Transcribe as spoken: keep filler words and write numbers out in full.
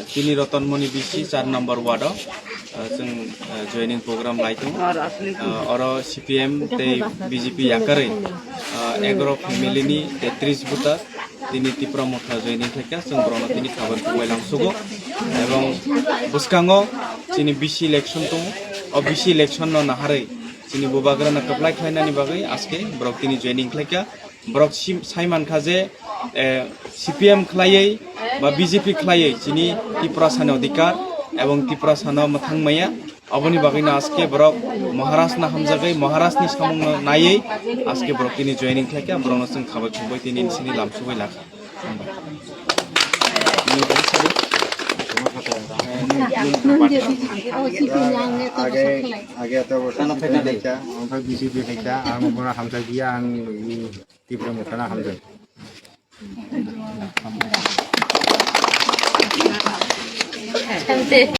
Tini Rotonmoni B C char number ward o, ah, chwng, ah, joining program lai tongo. Ah, oro C P M tei B J P yakarwi, ah, egaro family ni tetris buta tini Tipra Motha joining khlaikha, chwng borokno tini khabar kubui lamsugo. Ebong bwskango chini B C election tongo, o B C election no naharwi chini bubagrano kwplai khlainani bagwi aske borok tini joining khlaikha. Borok sim-, sai mankha je, eh, C P M khlaiwi ba B J P khlaiwi chini Tiprasani odhikar ebong Tiprasano mwthang maya. Oboni bagwino aske borok Maharashno hamjagwi, Maharashni samungno naiwi aske borok tini joining khlaikha, borokno chwng khabai khumbai tini sini lamsugwi lakha. Hambai. Nini bai sadi. Nung je B J P, oh, C P M yang ne to. Age, age to sana phaikha, ang pha B J P phaikha, ang bono hamjak ya, ang Tipra Motha no hamjak.